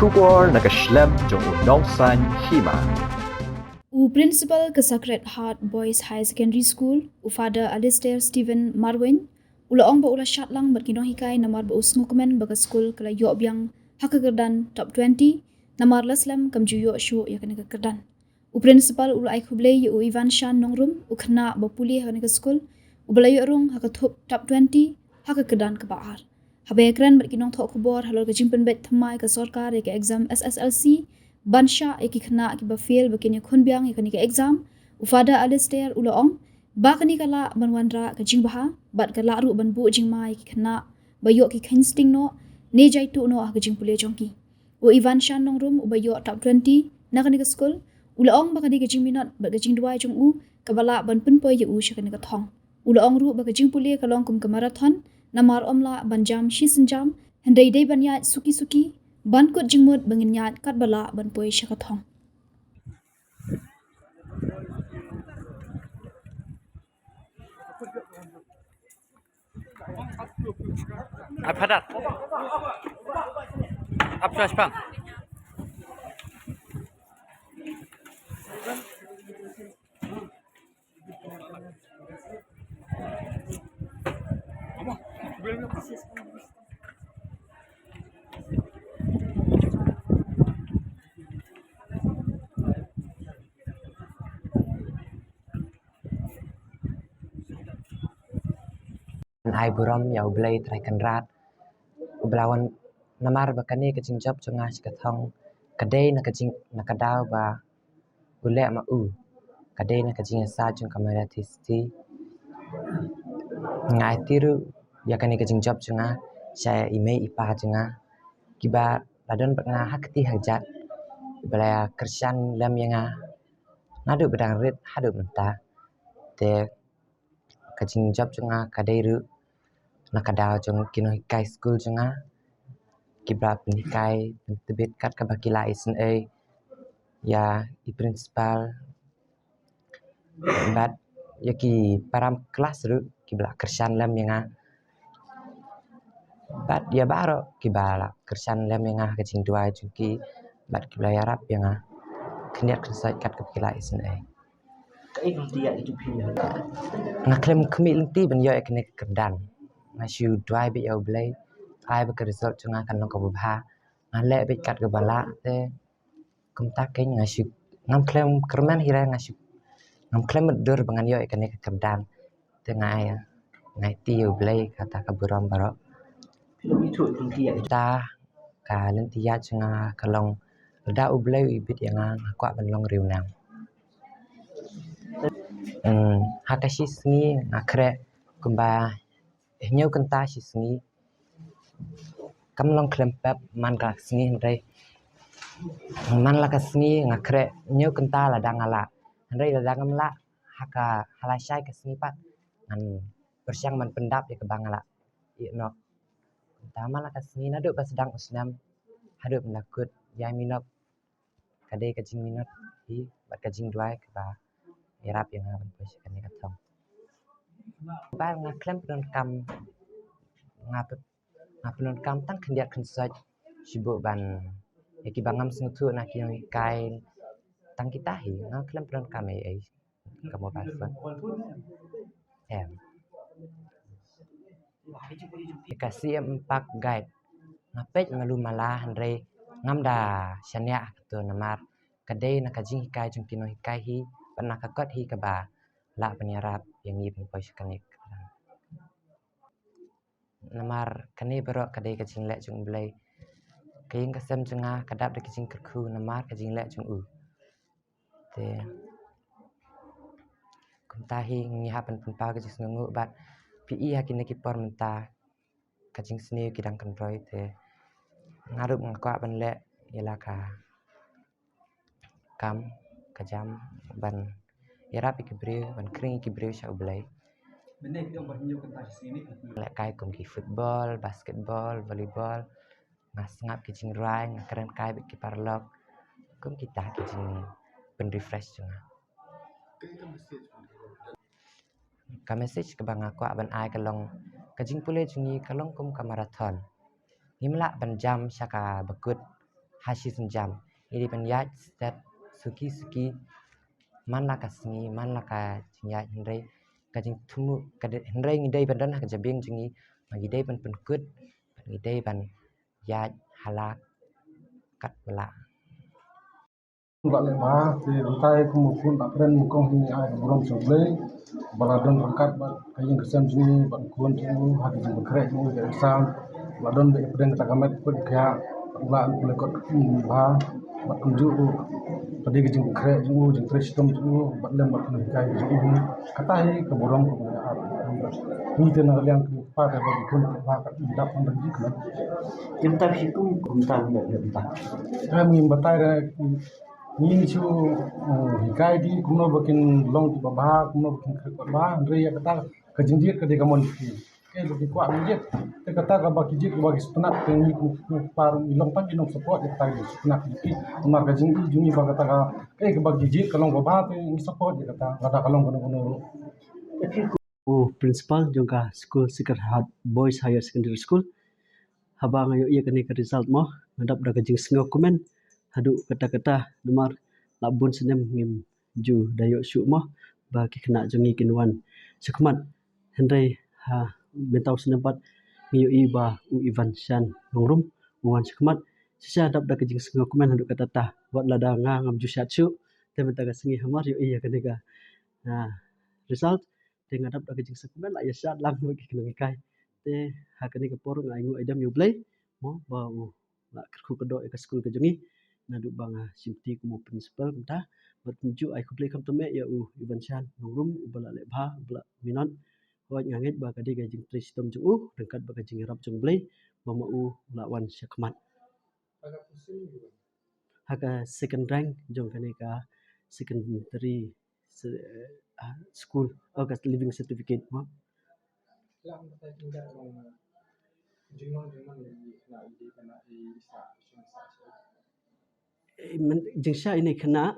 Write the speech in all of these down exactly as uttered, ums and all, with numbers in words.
Khubor na ka shlem jong u nongsaiñ hima. U Principal ka Sacred Heart Boys Higher Secondary School, u Father Alistair Stephen Marwein, u la ong ba u la shad lang bad ki nonghikai namar ba u sngewkmen ba ka skul ka la ïoh biang ha ka kyrdan top twenty, namar la slem kam ju ïoh shuh ïa kane ka kyrdan. U Principal u la ai khublei ïa u Ivan Shan Nongrum, u khynnah ba pule ha kane ka skul, uba la ïoh rung ha ka top twenty ha ka kyrdan kaba ar. Haba ïakren bad ki nongthoh khubor halor ka jingpynbeit thymmai ka sorkar ïa ka exam S S L C ban shah ïa ki khynnah kiba fail ba kin ïakhun biang ïa kane ka exam, u Father Alistair u la ong ba kane ka lah ban wanrah ka jingbha bad ka lah ruh ban buh jingma ïa ki khynnah ba ïoh ki kheiñ sting noh ne jaituh noh ha ka jingpule jong ki. U Ivan Shan Nongrum uba ïoh top twenty na kane ka skul u la ong ba ka dei ka jingminot bad ka jingduwai jong u kaba lah ban pynpoi ïa u sha kane ka thong. U la ong ruh ba ka jingpule ka long kum ka marathon, namar ym lah ban jam shi sienjam, hynrei dei ban ïaid suki suki ban kut jingmut ba ngin ïaid katba lah ban poi sha ka thong. Ap hadat. Ap sos pang. Ai burom ïa U Blei Trai Kynrad, uba la wan namar ba kane ka jingjop jong nga sha ka thong ka dei na ka jing, na ka daw ba u leh ma u, ka dei na ka jingïasaid jong ka Maria Theisotti. Nga aiti ruh ïa kane ka jingjop jong nga sha i mei i pa jong nga, kiba la don bad nga ha kti ha kjat, ba la kyrshan lem ïa nga naduh ba dang rit haduh mynta. Te ka jingjop jong nga ka dei ruh na ka daw jong ki nonghikai skul jong nga, kiba la pynhikai pyntbit kat kaba ki la isynei ïa i principal bad ïa ki para klas ruh kiba la kyrshan lem ïa nga. Bad ïa baroh kiba la kyrshan lem ïa nga ha ka jingduwai jong ki bad kiba la ïarap ïa nga khyndiat khynsoit kat kaba ki la isynei. Nga khlem khmih lynti ban ïoh ïa kane ka kyrdan. Nga shu duwai beit ïa U Blei ai ba ka result jong nga kan long kaba bha. Nga leh beit kat kaba lah te kumta kein nga shu, ngam khlem kyrmen hi re, nga shu, ngam khlem mutdur ba ngan ïoh ïa kane ka kyrdan. Te nga ai, nga aiti ïa U Blei kata ka burom baroh. Ta ka lynti ïaid jong nga ka long lada U Blei u ibit ïa nga, nga kwah ban long riewniam. Hmm, ha ka shi sngi nga khreh kumba hynñiew kynta shi sngi. Kam long khlem pep man ka sngi hynrei man la ka sngi nga khreh hynñiew kynta lada nga lah. Hynrei lada ngam lah ha ka, ha lashai ka sngi pat ngan pyrshang ban pyndap ïa kaba nga lah ïa noh. Kumta man la ka sngi naduh ba sdang u snem haduh ban da kut ïa i minot, ka dei ka jingminot hi bad ka jingduwai kaba ïarap ïa nga ban poi sha kane ka thong. Ba nga khlem pyndonkam, nga pyn-, nga pyndonkam tang khyndiat khynsoit, shu buh ban ïa kiba ngam sngewthuh na ki nonghikai, tang kita hi, nga khlem pyndonkam ei ei. Ka mobile phone. Em. Ka C M Park Guide. Nga peit malu mala hynrei ngam da shaniah ha kato namar ka dei na ka jinghikai jong ki nonghikai hi bad na ka kot hi kaba lah ban ïarap ïa ngi ban poi sha kane ka kyrdan. Namar kane baroh ka dei ka jingleh jong U Blei. Ka ïing ka sem jong nga ka dap da ka jingkyrkhu namar ka jingleh jong u. Te kumta hi ngi hap ban pynpaw ka jingsngewnguh bad phi i ha kine ki por mynta ka jingsniew ki dang kynroi te nga ruh nga kwah ban leh ïa la ka kam ka jam ban ïarap ïa ki briew, ban khring ïa ki briew sha U Blei. Lehkai kum ki football, basketball, volleyball, nga sngap ki jingrwai, nga kren kai bad ki paralok. Kum kita ki jingpynrefresh jong nga. Ka message kaba nga kwah ban ai ka long, ka jingpule jong ngi ka long kum ka marathon. Ngim lah ban jam sha kaba kut. ha shi sienjam. Ngi dei ban ïaid stet suki suki, man la ka sngi, man la ka jingïaid, hynrei ka jingthmu, ka de, hynrei ngi dei ban don ha ka jabieng jong ngi, ba ngi dei ban pynkut, ba ngi dei ban ïaid ha la katba lah. Ba leh ba te, mynta kum u khun ba kren, nyngkong hi ngi ai ka burom sha U Blei ba la don ryngkat bad ka ïing ka sem jong ngi bad u khun jong u ha ka jingpynkhreh jong u ka exam. Ba la don ba i pdeng kata ka met kut ka, ba la pule kot ba, bad kumjuh ruh ka dei ka jingpynkhreh jong u, jingtrei shitom jong u bad lem bad ka jinghikai jong u. Kata hi ka burom ka burom. Ngi te na liang ka pa ka ba u khun ba ka dap pang da ji ka. Kim ta hi kum, kum ta, kum ta. Ka ngi batai ra, ngi shu, uh, hikai ki kumno ba kin long kiba bha, kumno ba kin khreh kiba bha, hynrei ïa kata ka jingjied ka dei ka mon ki. Kaei ba ki kwah ki jied, te kata kaba ki jied kaba ki sngewtynnat, te ngi kum, kum par ngi long tang ki nongsupport ïa kata ki sngewtynnat ki. Namar ka jingim jong ngi ba kata ka, kaei kaba ki jied ka long kaba bha, te ngi support ïa kata, lada ka long kano kano ruh. U principal jong ka skul Sacred Heart Boys Higher Secondary School. Haba nga ïohi ïa kane ka result mo, nga dap da ka jingsngewkmen haduh katta katta, namar la bun snem ngim ju da ïoh shuh mo ba ki khynnah jong ngi kin wan shakhmat. Hynrei ha mynta u snem pat ngi ïohi ba u Ivan Shan Nongrum u wan shakhmat. Shisha dap da ka jingsngewkmen haduh katta katta, wat lada nga ngam ju shad shuh, te mynta ka sngi hamar ïohi ïa kane ka, ah, result, te nga dap da ka jingsngewkmen, la ïa shad lang bad ki khynnah hikai. Te ha kane ka por nga ainguh aidem ïa U Blei mo ba u la kyrkhu kyrdoh ïa ka skul ka jong ngi. Naduh ba nga shimti kum u principal mynta, bad kumjuh ai khublei khamtam eh ïa u Ivan Shan Nongrum uba la leh bha, uba la minot. Hooid, nga ngeit ba ka dei ka jingtrei shitom jong u ryngkat bad ka jingïarap jong U Blei ba ma u la wan shakhmat. Ha ka second rank jong kane ka secondary se-, ah, school, oh, ka leaving certificate mo. Eh, men-, jingshah ine i khynnah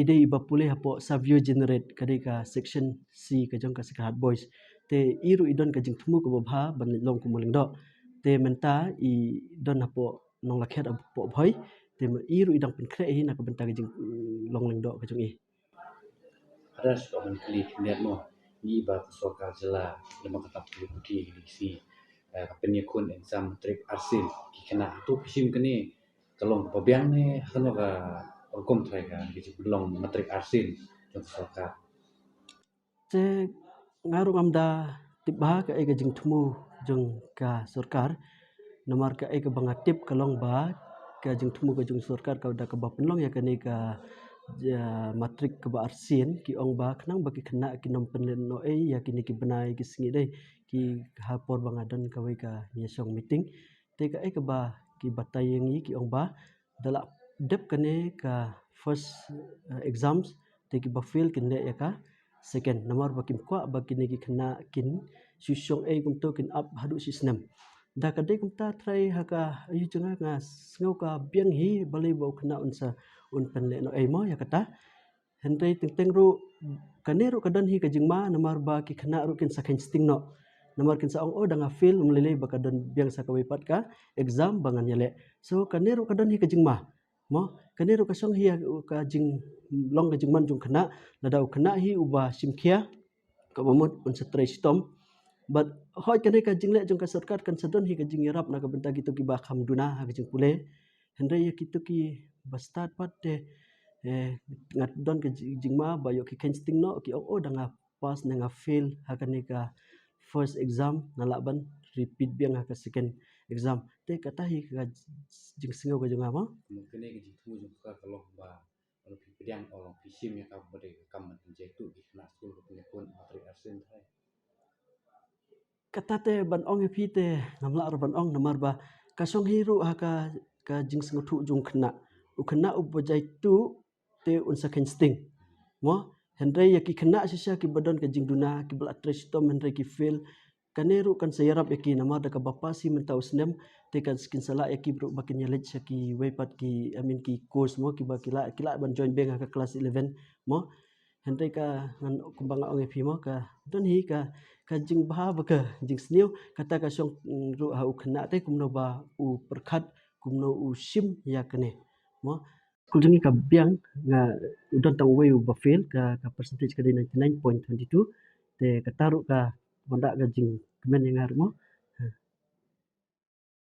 i dei iba pule hapoh Savio Generate, ka dei ka section C ka jong ka Sacred Heart Boys. Te i ruh i don ka jingthmu kaba bha ban long kum u lyngdoh. Te mynta i don hapoh Nonglakher hapoh Bhoi. Te ma i ruh i dang pynkhreh hi na ka bynta ka jing, mm, long lyngdoh ka jong i. Ada shu ban kylli khyndiat mo, ngi ba ka sorkar jylla, lem bad kata ka puthi, eh, ka pynïakhun exam matric arsien, ki khynnah, hato phi shim kane ka long kaba biang ne ha kano ka rukom trai ka, ka jingpynlong matric arsien jong ka sorkar? Te nga ruh ngam da tip bha kaei ka jingthmu jong ka sorkar. Namar kaei kaba nga tip ka long ba ka jingthmu ka jong sorkar ka da kaba pynlong ïa kane ka, ja, matric kaba arsien, ki ong ba khnang ba ki khynnah kin ym pynlehnohei ïa kine ki bnai ki sngi dei, ki ha por ba nga don kawei ka ïashong meeting. Te kaei kaba ki batai ïa ngi, ki ong ba da la dep kane ka first, eh, exams, te kiba fail kin leh ïa ka second. Namar ba kim kwah ba kine ki khynnah kin shu shong ei kumto, kin ap haduh shi snem. Da ka dei kumta trai ha ka aïu jong nga, nga sngew ka biang hi, balei ba u khynnah un sa, un pynlehnohei mo ïa kata. Hynrei teng teng ruh, kane ruh ka don hi ka jingma, namar ba ki khynnah ruh kin sa kheiñ sting noh. Namar kin sa ong, oh, da nga fail, ym lei lei ba ka don biang sa kawei pat ka exam ba ngan ïaleh. So kane ruh ka don hi ka jingma. Mo, kane ruh ka shong hi ka jinglong ka jingman jong u khynnah, lada u khynnah hi uba shim khia, kaba mut un sa trei shitom. Bad hooid, kane ka jingleh jong ka sorkar kan sa don hi ka jingïarap na ka bynta kito kiba kham duna ha ka jingpule. Hynrei ïa kito kiba stad pat te, eh, nga don ka ji-, jingma ba ïoh ki kheiñ sting noh, ki ong, oh, da nga pass ne nga fail ha kane ka first exam, nga lah ban repeat biang ha ka second exam. Te kata hi ka jingsngew ka jong nga mo. Mo, kane ka jingthmu jong ka ka long ba, long phi pdiang, long phi shim ïa ka ba dei ka kam ban jaituh ki khynnah skul ka pynïakhun matric arsien trai. Kata te ban ong ïa phi te ngam lah ruh ban ong, namar ba ka shong hi ruh ha ka, ka jingsngewthuh jong u khynnah. U khynnah uba jaituh te un sa kheiñ sting. Mo, hynrei ïa ki khynnah shisha kiba don ka jingduna, kiba la trei shitom hynrei ki fail, kane ruh kan sa ïarap ïa ki, namar da kaba pass hi mynta u snem, te kan, kin sa lah ïa ki ruh ba kin ïaleit sha kiwei pat ki, I mean, ki course mo, kiba ki lah, ki lah ban join biang ha ka class eleven mo. Hynrei ka ngan, kumba nga ong ïa phi mo, ka don hi ka, ka jingbha bad ka jingsniew, kata ka shong, mm, ruh ha u khynnah te kumno ba u pyrkhat, kumno u shim ïa kane. Mo, school jong ngi ka biang, nga, u don tang uwei uba fail, ka, ka percentage ka dei ninety nine point twenty two. Te kata ruh ka wanrah ka jingkmen ïa nga ruh mo.